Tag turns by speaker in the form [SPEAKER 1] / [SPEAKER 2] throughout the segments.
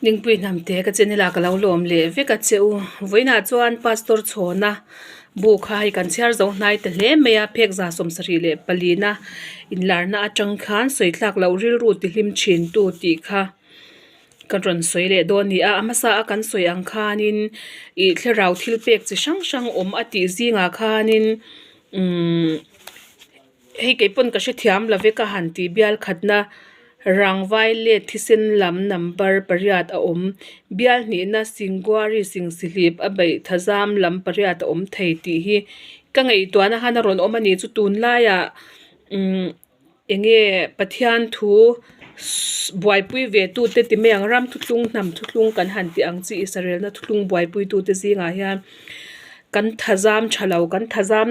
[SPEAKER 1] Dingpui hnamte ka channel ah ka lo lawm leh vek a che u. Vawiinah chuan Pastor Chhawna bu kha hei kan chhiar zo hnai ta hle mai a, phek 74 na inlarna atang khan sawi thlak loh rilru tihlim thin tu tih kha ka rawn sawi leh dawn a ni a. A hmasa a kan sawi ang khanin ih thlarau thil pek chi hrang hrang awm a tih zingah khanin umm Hei kei pawn ka hrethiam lo ve ka han tih bial khatna rangvai let thisen lam number pariat a awm. Bial hnihna Singuari singsihlip a beih thazam lam pariat a awm thei tih hi ka ngaihtuahna khan a rawn awm a ni chu tunlaiah umm eng nge Pathian thu buaipui ve tute ti mai ang ram thuthlung hnam thuthlung kan han tih ang chi Israelna thuthlung buaipui tute zingah hian kan thazam tha lo kan thazam.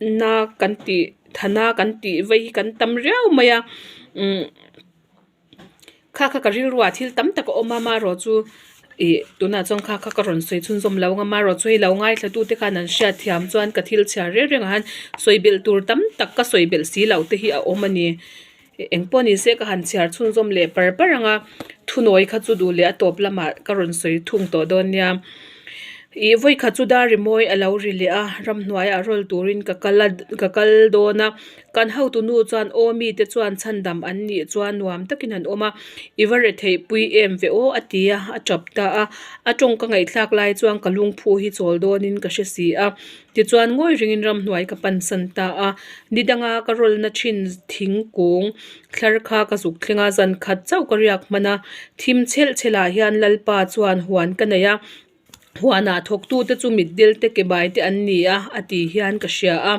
[SPEAKER 1] na kan tih thana kan tih vei hi kan tam riau mai a umm kha kha ka rilruah thil tam tak a awm a amaherawhchu ih tunah chuan kha kha ka rawn sawi chhunzawm lo ang a amaherawhchu hei lo ngaithla tute khan an hriat thiam chuan ka thil chhiar reng reng ah hian sawi belh tur tam tak ka sawi belh si loh te hi a awm a ni eng pawh ni se ka han chhiar chhunzawm leh par par ang a thunawi kha chu duh leh a tawp lamah ka rawn sawi thung tawh dawn nia ih vawi khat chu dar rimawi a lo ri leh a ramhnuaiah rawl turin ka kal a ka kal dawn a kan hotu nu chuan aw mite chuan chhandam an nih chuan nuam takin an awm a i va retheih pui em ve aw a ti a a tap ta a a tawng ka ngaihthlak lai chuan ka lungphu hi chawl dawnin ka hre si a. Tichuan ngawi ringin ramhnuai ka pansan ta a, ni danga ka rawlna thin thingkung thlar kha ka zuk thleng a, zan khat chauh ka riak hman a, thim chhelh chhelh ah hian Lalpa chuan huan ka nei a, huanah thawktute chu mitdel te ke bai te an ni a a ti hian ka hria a.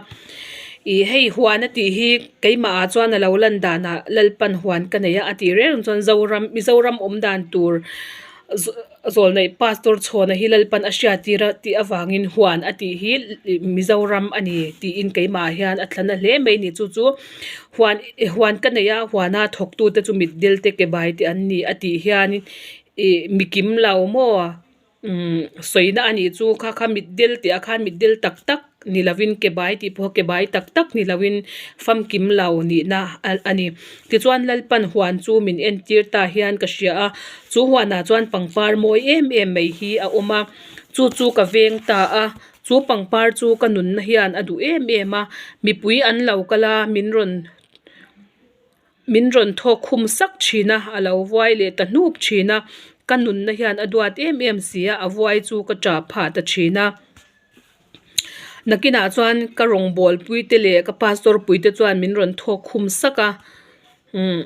[SPEAKER 1] Ih hei huan a tih hi keimah ah chuan a lo lan danah Lalpan huan ka nei a a tih reng chuan Zoram Mizoram awm dan tur Zawlneih Pastor Chhawna hi Lalpan a hriattir a tih avangin huan a tih hi Mizoram a ni tiin keimah hian a thlan a hle mai ni chu chu huan huan ka nei a huana thawktute chu mitdel te ke bai te an ni a tih hian ih mi kim lo maw umm sawina a nih chu kha kha mitdel tih ah khan mitdel tak tak. Ni lovin ke bai tih pawh ke bai tak tak ni lovin famkim lo nihna a ni. Tichuan Lalpan huan chu min entir ta hian ka hria a, chu huanah chuan pangpar mawi em em mai hi a awm a, chu chu ka veng ta a, chu pangpar chu ka nunna hian a duh em em a, mipui an lo kal a, min rawn Min rawn thawk khum sak thin a, a lo vuai leh ta hnup thin a, ka nunna hian a duat em em si a, a vuai chu ka tah phah ta thin a. Nakinah chuan ka rawngbâwl puite leh ka pastor puite chuan min rawn thawk khum sak a, umm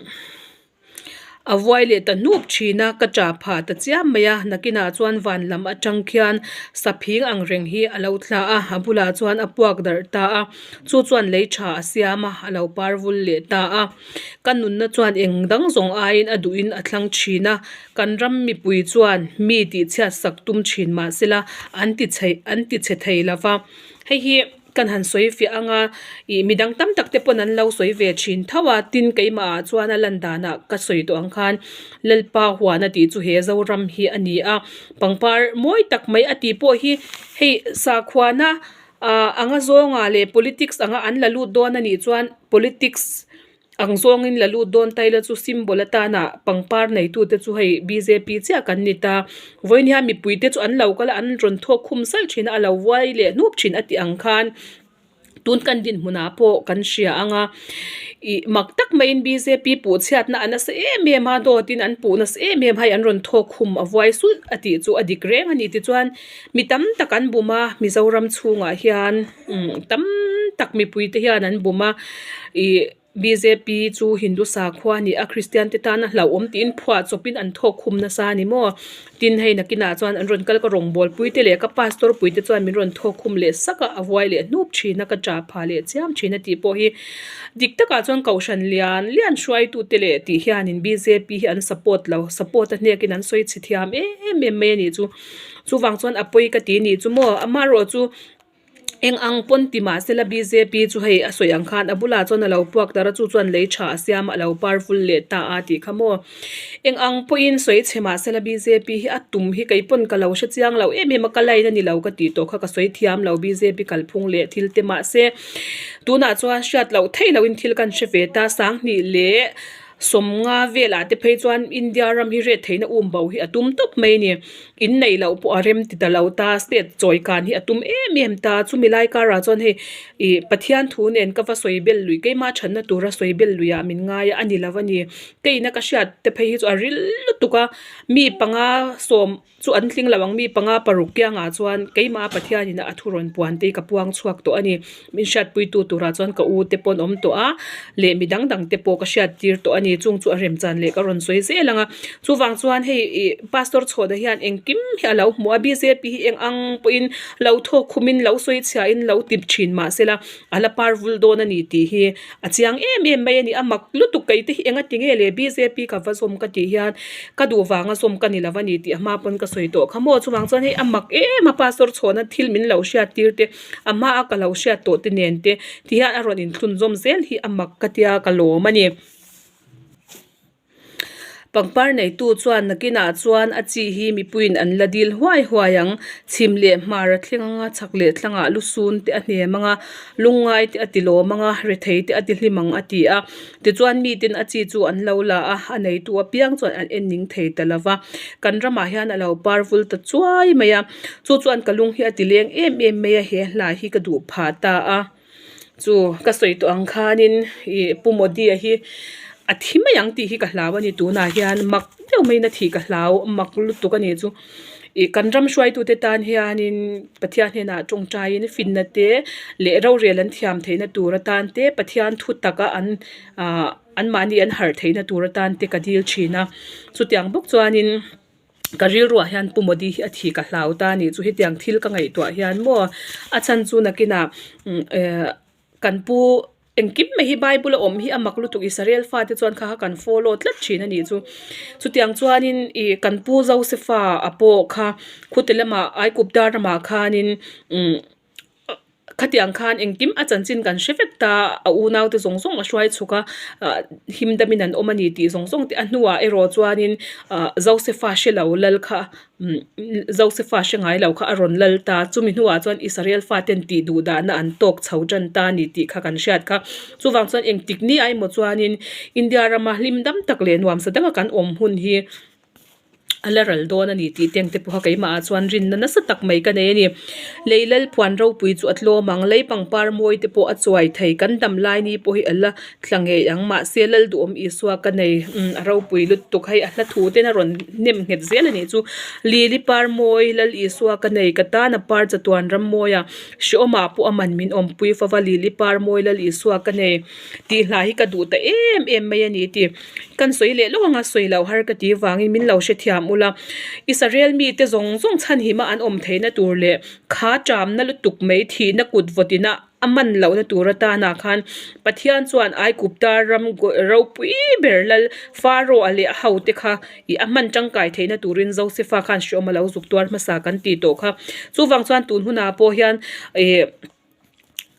[SPEAKER 1] a vuai leh ta hnup thin a, ka tah phah ta chiam mai a. Nakinah chuan van lam atang khian saphing ang reng hi a lo thla a, a bulah chuan a puak darh ta a. Chu chuan lei tha a siam a, a lo par vul leh ta a. Ka nunna chuan eng dang zawng aiin a duhin a thlang thin a, kan ram mipui chuan mi tihchhiat sak tum thin mah sela an ti chhe an ti chhe thei lo va. Hei hi kan han sawi fiah ang a, ih midang tam tak te pawn an lo sawi ve thin tho a, tin keimah ah chuan a lan danah ka sawi tawh ang khan Lalpa huan a tih chu he Zoram hi a ni a, pangpar mawi tak mai a tih pawh hi hei sakhuana Ahh anga zawngah leh politics anga an la lut dawn a nih chuan politics ang zawngin la lut dawn ta ila chu symbol atana pangpar neitute chu hei bjp chiah kan ni ta vawiin hian mipuite chu an lo kal a an rawn thawk khum salh thin a a lo vuai leh hnup thin a tih ang khan tun kan dinhmunah pawh kan hria ang a. Ih mak tak maiin bjp puh chhiatna a nasa em em a dawtin an puh nasa em em hei an rawn thawk khum a vuai sulh a tih chu a dik reng a ni tichuan mi tam tak an bum a Mizoram chhungah hian umm tam tak mipui te hian an bum a ih bjp chu Hindu sakhua a ni a Kristian te tana hlauhawm tiin phuah chawpin an thawk khum nasa a ni maw tin hei nakinah chuan an rawn kal ka rawngbâwl pui te leh ka pastor pui te chuan min rawn thawk khum leh sak a a vuai leh hnup thin a ka ṭah phah leh chiam thin a tih pawh hi dik takah chuan kohhran lian lian hruaitute leh tih hianin bjp hi an support lo support a hnekin an sawi chhe thiam em em mai a nih chu chuvang chuan a pawi ka ti a nih chu maw amaherawh chu. Eng ang pawn ti mah sela bjp chu hei a sawi ang khan a bulah chuan a lo puak tar a chu chuan lei tha a siam a a lo par vul leh ta a tih kha maw. Eng ang pawhin sawi chhe mah sela bjp hi a tum hi kei pawn ka lo hre chiang lo em em a ka line a ni lo ka tih tawh kha ka sawi thiam lo bjp kalphung leh thil te mahse tunah chuan hriat loh theih lohin thil kan hre ve ta sanghnih leh. Sawmnga velah te phei chuan India ram hi ret theihna um bo hi a tum tawp mai a ni. In neih loh pawh a rem ti ta lo ta, state chawi kan hi a tum em em ta. Chumi lai karah chuan hei ih Pathian thu nen ka va sawi bel lui keimah thatna tura sawi bel luiah min ngai a, a ni lo a ni. Keina ka hriat te phei hi chu a ril lutuk a, mi panga sawm chu an tling lo ang mi panga paruk kiangah chuan keimah Pathianin a thu rawn puan te hi ka puang chhuak tawh a ni. Min hriatpuitu turah chuan ka u te pawh an awm tawh a leh mi dang dang te pawh ka hriat tir tawh a ni chung chu a rem chan leh ka rawn sawi zel ang a chuvang chuan hei ih pastor chhuahna hian engkim hi a lo hmu a bjp hi eng ang pawhin lo thawk khum in lo sawi chhia in lo tip thin mahsela a la par vul dawn a ni tih hi a chiang em em mai a ni a mak lutuk kei te hi enga ti nge le bjp ka va zawm ka tih hian ka duh vanga zawm ka ni lo a ni tih a hma pawn ka sawi tawh kha maw chuvang chuan hei a mak em a pastor chhuahna thil min lo hriat tir te. A hmaa ka lo hriat tawh te nen te ti hian a rawn inthlun zawm zel hi a mak ka tia ka lawm a ni. Pangpar neitu chuan nakinah chuan a chi hi mipuiin an la dil huai huai ang. Chhim leh hmar a thleng anga chhak leh thlangah lusun te a hnem anga lungngai te a ti lawm anga rethei te a ti hlim ang a ti a. Tichuan miten a chi chu an lo la a, a neitu apiang chuan an en ning thei ta lova. Kan ramah hian a lo par vul ta chuai mai a. Chu chuan ka lung hi a ti leng em em mai a he hla hi ka duh phah ta a chu ka sawi tawh ang khanin ih pu Modi a hi a thi mai ang tih hi ka hlau a ni tunah hian mak deuh maiin a thih ka hlau mak lutuk a ni chu ih kan ram hruaitute tan hianin Pathian hnenah tawngtaiin finna te leh rorel an thiam theihna tur atan te Pathian thu taka an ah anmahni an harh theihna tur atan te ka dil thin a chutiang bawk chuanin. Ka rilruah hian Pu Modi hi a thi ka hlau ta a nih chu hetiang thil ka ngaihtuah hian maw a chhan chu nakinah eh kan pu engkim mai hi bible a awm hi a mak lutuk Israel fate chuan kha kha kan follow tlat thin a nih chu chutiang chuanin ih kan pu Josefa a pawh kha khute lamah Aikupta ramah khanin umm. Khatiang khan engkim a chanchin kan hre vek ta, a unaute zawng zawng a hruai chhuk a, ah him damin an awm a ni tih zawng zawng te a hnuah erawh chuanin ah Josefa hre lo lal kha umm Josefa hre ngai lo kha a rawn lal ta, chumi hnuah chuan Israel faten tih duh dahna an tawk chho tan ta a ni tih kha kan hriat kha. Chuvang chuan engtik ni a emaw chuanin India rama hlim dam tak leh nuamsa danga kan awm hun hi a la ral dawn a ni tih te ang te pawha keimah ah chuan rinna nasa tak mai ka nei a ni. Lei lal phuan ropui chu a tlawm ang, lei pangpar mawi te pawh a chuai thei, kan dam lai ni pawh hi a la tla ngei ang mahse lal duhawm Isua ka nei umm a ropui lutuk hei a hla thu ten a rawn hnem nghet zel a nih chu. Lili par mawi lal Isua ka nei ka tan a par chatuan ram mawi a hreawmah pawh a man min awmpui fava lili par mawi lal Isua ka nei tih hla hi ka duh ta em em mai a ni tih. Kan sawi leh lawk anga sawi loh har ka ti vangin min lo hrethiam ula, Israel mite zawng zawng chhanhima an awm theihna tur leh kha ṭamna lutuk mai thihna kut vawtina a man lohna tur atana khan Pathian chuan Aigupta ram ropui ber lal Pharaoh-a leh a hote kha ih a hman ṭangkai theihna turin Josefa khan hreawm a lo zuk tuar hmasa kan ti tawh kha. Chuvang chuan tun hunah pawh hian ih.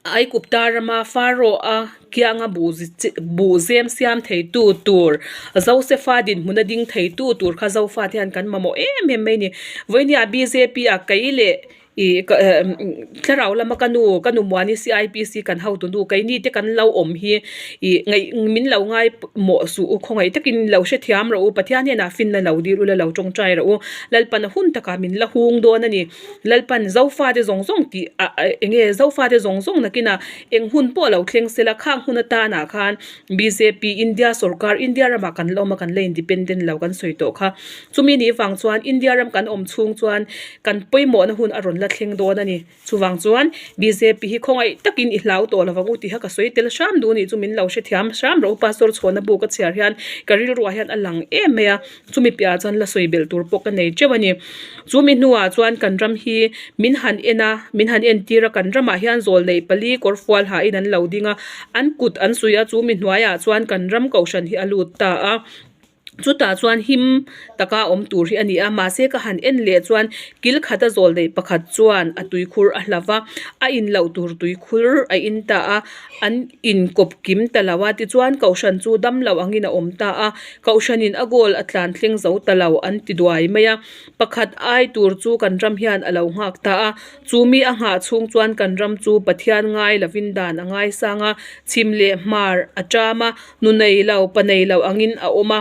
[SPEAKER 1] Aigupta rama Pharaoh-a kianga buh zem siam theitu tur, Josefa dinhmuna ding theitu tur kha Zofate hian kan mamawh em em mai a ni. Vawinia BJP-a kei leh ih thlarau lama ka nu, ka nu Muani CIPC kan hotu nu keini te kan lo awm hi ih ngaih min lo ngai mawh suh u, khawngaih takin lo hrethiam rawh u, Pathian hnenah finna lo dil ula lo tawngtai rawh u, Lalpana hun takah min la hung dawn a ni. Lalpan Zofate zawng zawng tih ah eng nge Zofate zawng zawng nakinah eng hun pawh lo thleng sela khang hun atanah khan bjp India sorkar India ramah kan la awm a kan la independent lo kan sawi tawh kha chumi nih vang chuan India ram kan awm chhung chuan kan pawimawhna hun a rawn la thleng dawn a ni chuvang chuan bjp hi khawngaih takin i hlau tawh lovang u tih kha ka sawi tel hram duh anih chu min lo hrethiam hram rawh u Pastor Chhawna bu ka chhiar hian ka rilruah hian a lang em mai a. Chumi piahah chuan la sawi belh tur pawh ka nei teuh a ni. Chumi hnuah chuan kan ram hi min han en a, min han entir a, kan ramah hian zawl neih pali kawr fual hahin an lo ding a, an kut an suih a, chumi hnuaiah chuan kan ram kohhran hi a lut ta a. Chutah chuan him taka awm tur hi a ni a, mahse ka han en leh chuan kil khata zawl neih pakhat chuan a tuikhur a hla va, a in loh tur tuikhur a in ta a, an inkawp kim ta lo a, tichuan kohhran chu dam loh angin a awm ta a, kohhranin a goal a tlan thleng zo ta lo an ti duai mai a, pakhat ai tur chu kan ram hian a lo nghak ta a, chu mi a nghah chhung chuan kan ram chu Pathian ngai lovin dan a ngaisang a, chhim leh hmar a ṭam a. Nu nei lo, pa nei lo angin a awm a,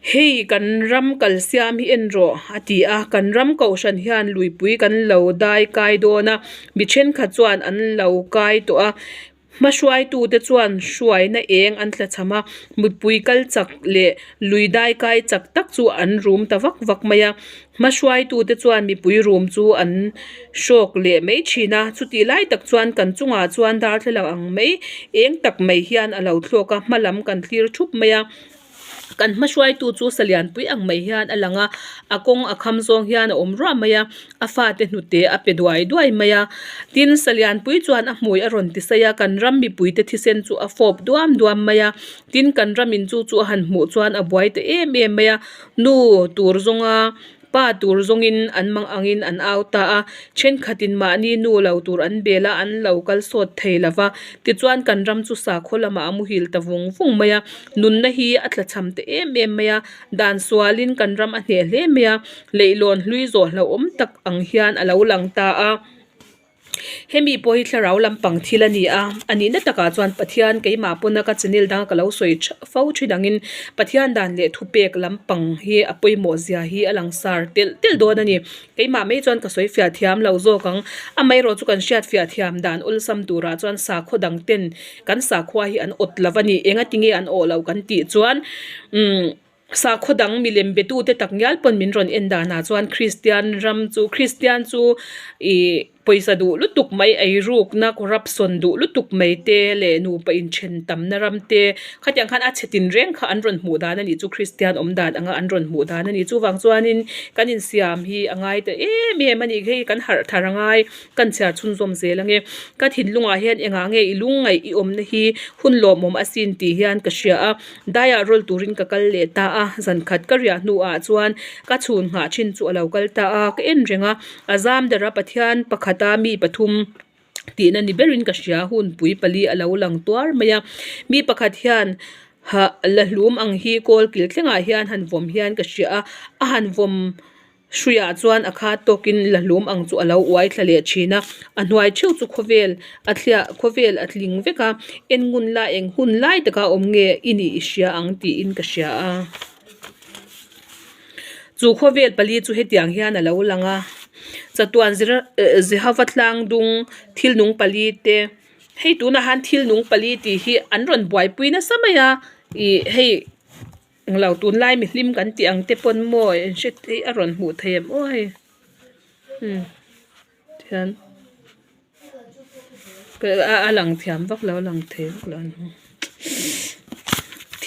[SPEAKER 1] Hei kan ram kal siam hi en rawh a ti a, kan ram kohhran hian luipui kan lo dai kai dawn a, mi thenkhat chuan an lo kai tawh a, hmahruaitute chuan hruaina eng an tlachham a, mipui kal chak leh lui dai kai chak tak chu an rum ta vak vak mai a. Hmahruaitute chuan mipui rum chu an hrawk leh mai thin a, chutih lai tak chuan kan chungah chuan darthlalang ang mai eng tak mai hian a lo thlawk a, hma lam kan thlir thup mai a, kan hmahruaitu chu salianpui ang mai hian a lang a, a kawng a kham zawng hian a awm ruah mai a, a fate hnute a pe duai duai mai a, tin salianpui chuan a hmui a rawn ti saih a, kan ram mipuite thisen chu a fawp duam duam mai a, tin kan ramin chu chu a han hmuh chuan a buai ta em em mai a. Nu tur zawnga pa tur zawngin an mang angin an au ta a, thenkhatin mahni nu lo tur an bel a, an lo kal sawt thei lo va. Tichuan kan ram chu sakhaw lamah a muhil ta vung vung mai a, nunna hi a tlachham ta em em mai a, dan sualin kan ram a hneh hle mai a, leihlawn hlui zawh hlauhawm tak ang hian a lo lang ta a. Hemi pawh hi thlarau lampang thil a ni a, a nihna takah chuan Pathian keimah pawna ka channel danga ka lo sawi fo thin angin Pathian dan leh thupek lampang hi a pawimawh zia hi a langsar telh telh dawn a ni. Keimah mai chuan ka sawi fiah thiam lo zawk ang, amaherawh chu kan hriat fiah thiam dan awlsam turah chuan sakhaw dang ten kan sakhua hi an awt lo a ni, engatinge an awh loh kan tih chuan umm. Sakhaw dang milem betute tak ngial pawn min rawn en danah chuan Kristian ram chu Kristian chu ih pawisa duh lutuk mai eirukna corruption duh lutuk mai te leh nupa inthen tamna ram te khatiang khan a chhe tin reng kha an rawn hmuh dan a nih chu Kristian awm dan anga an rawn hmuh dan a ni. Chuvang chuanin kan insiam hi a ngai ta em em a ni hei kan harh thar a ngai kan chhiar chhunzawm zel ange ka thinlungah hian engah nge i lungngaih i awmna hi hun lawmawm asin tih hian ka hria a. Daiah rawl turin ka kal leh ta a, zan khat ka riah hnuah chuan ka chhun nghah thin chu a lo kal ta a, ka en reng a, a zam dera Pathian pakhata mi pathum tihna ni berin ka hria, hunpui pali a lo lang tuar mai a, mi pakhat hian hah la hlum ang hi kawl kil thlengah hian han vawm hian ka hria a, a han vawm. Hruiah chuan a khat tawkin la hlum ang chu a lo uai thla leh thin a, a hnuai theuh chu khawvel a thliah khawvel a tling vek a, en ngun lai eng hun lai taka awm nge i nih i hria ang tiin ka hria a. Chu khawvel pali chu hetiang hian a lo lang a, chatuan Jehova tlang dung thil nung pali te hei tunah han thil nung pali tih hi an rawn buaipui nasa mai a ih hei. Englo tunlai mihlim kan tih ang te pawn maw in hre hi a rawn hmuh theih em aw hei umm tihian a lang thiam vak lo a lang thei vak lo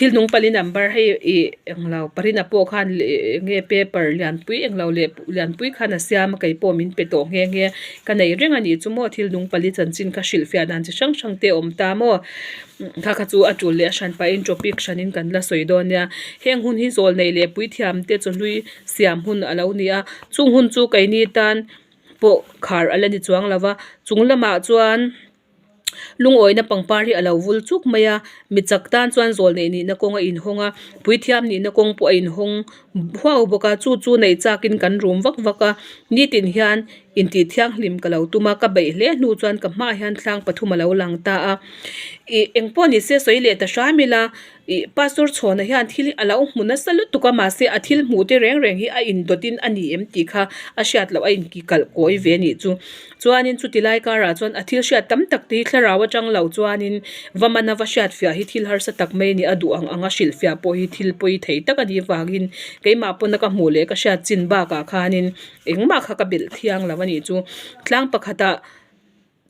[SPEAKER 1] thil nung pali number hei ih englo parina pawh khan eng nge paper lianpui englo leh lianpui khan a siam a kei pawh min pe tawh nghe nghe ka nei reng a nih chu maw thil nung pali chanchin kha hrilhfiah dan chi hrang hrang te a awm ta maw. Kha kha chu a tul leh a hran pahin topic hranin kan la sawi dawn nia. Heng hun hi zawl neih leh puithiam te chawhlui siam hun a lo ni a, chung hun chu keini tan pawh khar a la ni chuang lo va, chung lamah chuan lungawina pangpar hi a lo vul chuk mai a, mi chak tan chuan zawl neih nihna kawng a inhawng a, puithiam nihna kawng pawh a inhawng huau bawk a, chu chu neih chakin kan rum vak vak a, nitin hian. Intih thianghlim ka lo tum a, ka beih hle hnu chuan ka hmaah hian thlang pathum a lo lang ta a. Ih eng pawh ni se sawi leh ta hram ila, ih Pastor Chhawna hian thil hi a lo hmu nasa lutuk a, mahse a thil hmuh te reng reng hi a indawtin a ni em tih kha a hriat loh a inki kalh kawi ve a nih chu. Chuanin chuti lai karah chuan a thil hriat tam tak te hi thlarau atang lo chuanin va mana va hriat fiah hi thil harsa tak mai a ni, a duh ang anga hrilh fiah pawh hi thil pawi thei tak a nih vangin keimah pawna ka hmuh leh ka hriat chin bakah khanin Engmah kha ka belh thiang lo a nih chu. Tlang pakhatah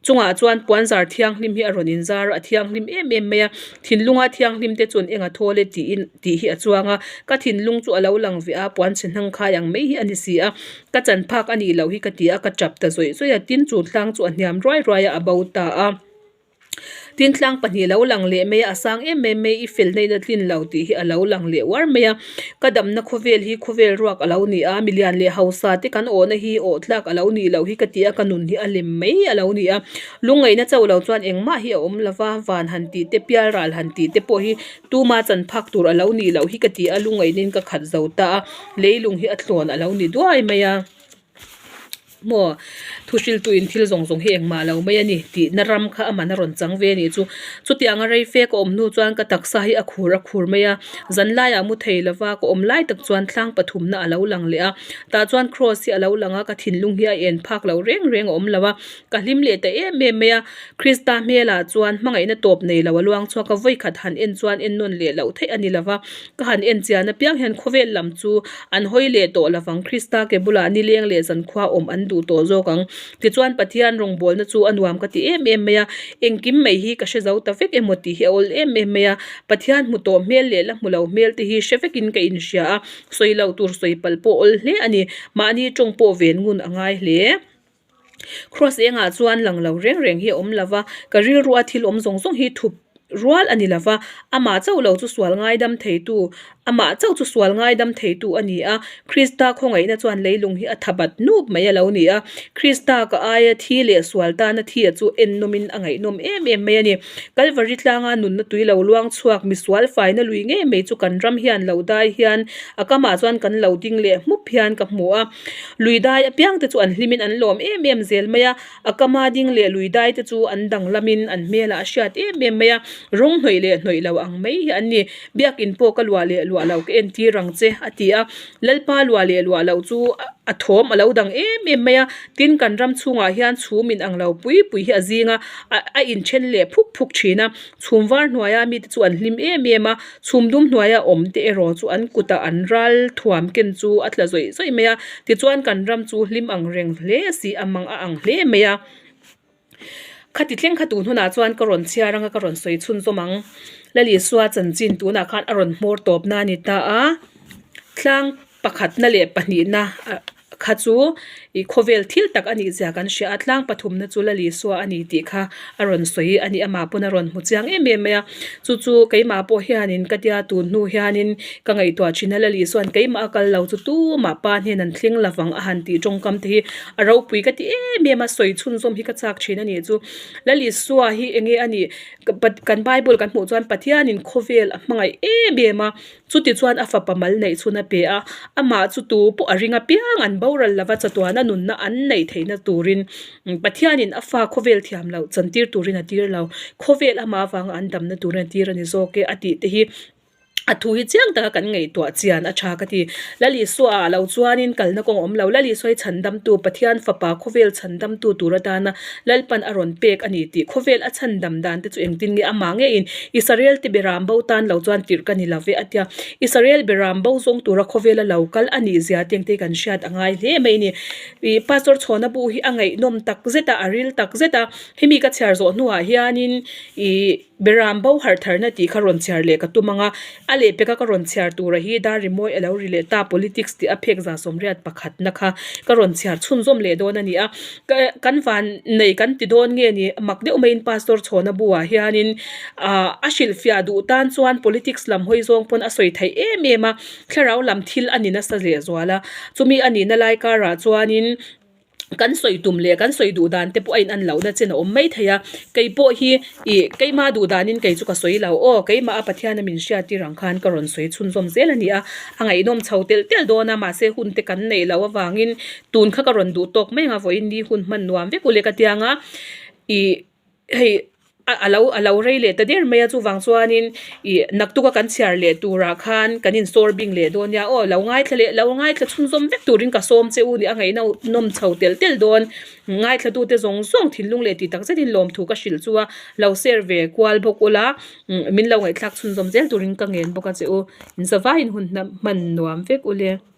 [SPEAKER 1] chungah chuan puanzar thianghlim hi a rawn inzar a, a thianghlim em em mai a. Thinlunga thianghlim te chuan eng a thawl e tiin tih hi a chuang a. Ka thinlung chu a lo lang ve a, puan chhe hnang khai ang mai hi a ni si a. Ka chan phak a nih loh hi ka ti a, ka tap ta zawih zawih a. Tin, chu tlang chu a hniam ruai ruai a, a bo ta a. Tin tlang pahnih a lo lang leh mai a, a sang em em mai i felna in a tlin lo tih hi a lo lang leh uar mai a. Ka damna khawvel hi khawvel ruak a lo ni a, milian leh hausa te kan awhna hi awh tlak a lo nih loh hi ka ti a, ka nun hi a lem mai a lo ni a. Lungngaihna chauh lo chuan engmah hi a awm lo va, van han tih te, pial ral han tih te pawh hi tuma chan phak tur a lo nih loh hi ka ti a, lungngaihna in ka khat zo ta a, leilung hi a tlawn a lo ni duai mai a. Maw thu hriltuin thil zawng zawng hi engmah lo mai a ni tihna ram kha a man a rawn chang ve a nih chu. Chutianga rei fe ka awm hnu chuan ka taksa hi a khur a khur mai a, zanlaiah mu thei lova ka awm lai tak chuan tlang pathumna a lo lang leh a, tah chuan kraws hi a lo lang a, ka thinlung hi a en phak lo reng reng a awm lo a, ka hlim leh ta em em mai a. Krista hmelah chuan hmangaihna tawp nei lo a luang chhuak a, vawikhat han en chuan en nawn leh loh theih a ni lova, Ka han en chian apiang hian khawvel lam chu an hawi leh tawh lovang, Krista ke bulah nileng leh zankhua awm an duh tawh zawk ang. Tichuan Pathian rawngbawlna chu a nuam ka ti em em mai a, engkim mai hi ka hre zo ta vek emaw tih hi a awl em em mai a, Pathian hmu tawh hmel leh la hmu lo hmel te hi hre vekin ka inhria a, sawi loh tur sawi palh pawh awl hle a ni, mahni tawng pawh ven ngun a ngai hle. Cross engah chuan lang lo reng reng hi a awm lo va, ka rilrua thil awm zawng zawng hi thup rual a ni lo va, amah chauh lo chu sual ngaidam theitu, amah chauh chu sual ngaidam theitu a ni a, Krista khawngaihna chuan leilung hi a tha bat nup mai a lo ni a, Krista ka aia thi leh sual tana thia chu ennawmin a ngaihnawm em em mai a ni. Kalvari tlanga nunna tui lo luang chhuak misual faina lui ngei mai chu kan ram hian lo dai hian a kamah chuan kan lo ding leh hmup hian ka hmu a. Lui dai apiang te chu an hlimin an lawm em em zel mai a, a kama ding leh lui dai te chu an danglamin an hmelah a hriat em em mai a, rawng hnawih leh hnawih lo ang mai hi an ni. Biakin pawh ka luah leh luah lo ka entir ang che a ti a, Lalpa luah leh luah loh chu a thawm a lo dang em em mai a, tin kan ram chhungah hian chhum in ang lo pui pui hi a zing a, a inthen leh phuk phuk thin a. Chhum var hnuaia mite chu an hlim em em a, chhum dum hnuaia awm te erawh chu an kutah an ral thuam ken chu a tla zawih zawih mai a, tichuan kan ram chu hlim ang reng hle si a mang a ang hle mai a. Khati thleng kha tun hunah chuan ka rawn chhiar anga ka rawn sawi chhunzawm ang. Lalisua chanchin tunah khan a rawn hmawr tawpna a ni ta a, tlang pakhatna leh pahnihna kha chu ih khawvel thil tak a nih zia kan hria a tlang pathumna chu la Lisua a ni tih kha a rawn sawi a ni amah pawn a rawn hmu chiang em em mai a chu chu keimah pawh hianin ka tia tun hnu hianin ka ngaihtuah thin a la Lisua'n keimah a kal lo chu tumah pa hnen an thleng lovang a han tih tawngkam te hi a ropui ka ti em em a sawi chhunzawm hi ka chak thin a nih chu la Lisua hi enge a nih kan bible kan hmuh chuan Pathianin khawvel a hmangaih em em a. Chutichuan a fapa mal neih chhun a pe a, amah chu tu pawh a ring apiang an boral lova chatuana nunna an neih theihna turin Pathianin a fa khawvel thiam loh chantir turin a tir lo. Khawvel amah avanga an damna turin a tir a ni zawk e a tih te hi a thu hi chiang taka kan ngaihtuah chian a tha ka ti. Lal Isua ah lo chuanin kalna kawng a awm lo. Lal Isua hi chhandamtu, Pathian fapa khawvel chhandamtu tur atana Lalpan a rawn pek a ni tih khawvel a chhandam dan te chu engtin nge amah ngeiin Israel te beram bo tan lo chuan tirh ka ni lo ve a tia. Israel beram bo zawng tura khawvel a lo kal a nih zia te engte kan hriat a ngai hle mai a ni. Ih Pastor Chhawna bu hi a ngaihnawm tak zet a, a ril tak zet a, hemi ka chhiar zawh hnuah hianin ih beram bo harh tharna tih kha rawn chhiar leh ka tum ang a, a lehpeka ka rawn chhiar tura hi dar rimawi a lo ri leh ta politics tih a phek za sawmriat pakhatna kha ka rawn chhiar chhunzawm leh dawn a ni a. Kan van nei kan ti dawn nge ni mak deuh maiin Pastor Chhawna buah hianin ah a hrilhfiah duh tan chuan politics lam hawi zawng pawn a sawi theih em em a, thlarau lam thil a ni nasa lehzual a, chumi a nihna lai karah chuanin kan sawi tum leh kan sawi duh dan te pawh a in an lohna chen a awm mai thei a, kei pawh hi ih keima duh danin kei chu ka sawi lo aw keimah a Pathiana min hriat tir ang khan ka rawn sawi chhunzawm zel a ni a, a ngaihnawm chho telh telh dawn a mahse hun te kan neih loh avangin Tun kha ka rawn duh tawk mai ang a, vawiin ni hun hman nuam vek u le ka tiang a, ih hei a lo a lo rei leh ta der mai a chuvang chuanin ih naktuka kan chhiar leh turah khan kan insawr bing leh dawn nia aw lo ngaithla leh lo ngaithla chhunzawm vek turin ka sawm che u nia a ngaihna nawm chho telh telh dawn ngaithlatute zawng zawng thinlung leh tih tak zetin lawmthu ka hrilh chu a lo share ve kual bawk ula min lo ngaihthlak chhunzawm zel turin ka ngen bawk a che u in zavaiin hun hman nuam vek u le.